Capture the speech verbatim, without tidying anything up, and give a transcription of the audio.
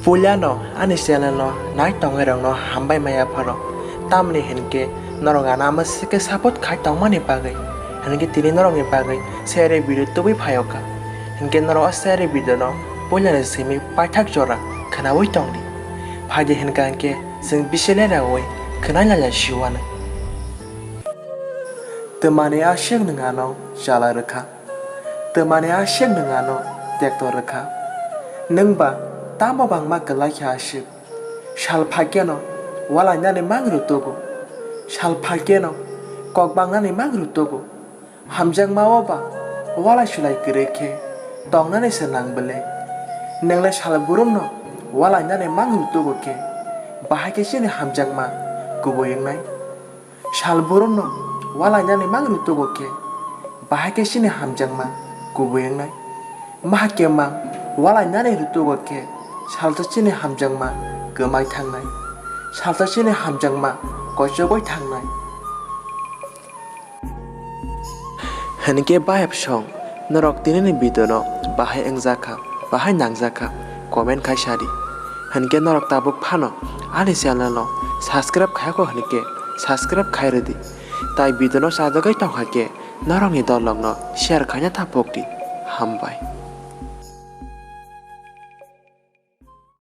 Puilano ani channel no nai tongnai rok no hambai maya phano, tamni hinkhe norok ano ama sike support khai tongmani bagwi, hinkhe tini norok ni bagwi sere video tubui phayokha. Hinkhe norok o sere video no puilani simi paithak jora khwnaui tongdi. Phaidi hinkha hinkhe chwng bisi leraui khwnai lailai siwano. Twmani aswk nwng ano chala rwkha. Twmani aswk nwng ano tekto rwkha. Nwngba tamo bangma kwlai khe aswk. Sal phaikeno walainani mang rwtugo. Sal phaikeno kok bangnani mang rwtugo. Hamjakma o ba walai sulai kwrwi khe tongnani se nang bwle. Nwng le sal burumno walainani mang rwtugo khe bahai khe chini hamjakma kubui wngnai. Sal burumno walainani mang rwtugo khe, bahai khe chini hamjakma kubui wngnai. Mahakema walainani rwtugo khe, salsa chini hamjakma kwmai thangnai. Salsa chini hamjakma kochogwi thangnai. Hinkhe bayap song, norok tinini video no bahai wngjakha, bahai nangjakha, comment khai sadi. Hinkhe norok tabuk phano ani channel no subscribe khayakho hinkhe subscribe khai rwdi. Tai video no chajagwi tongkha khe norokni dolok no share khaina ta pokdi. Hambai.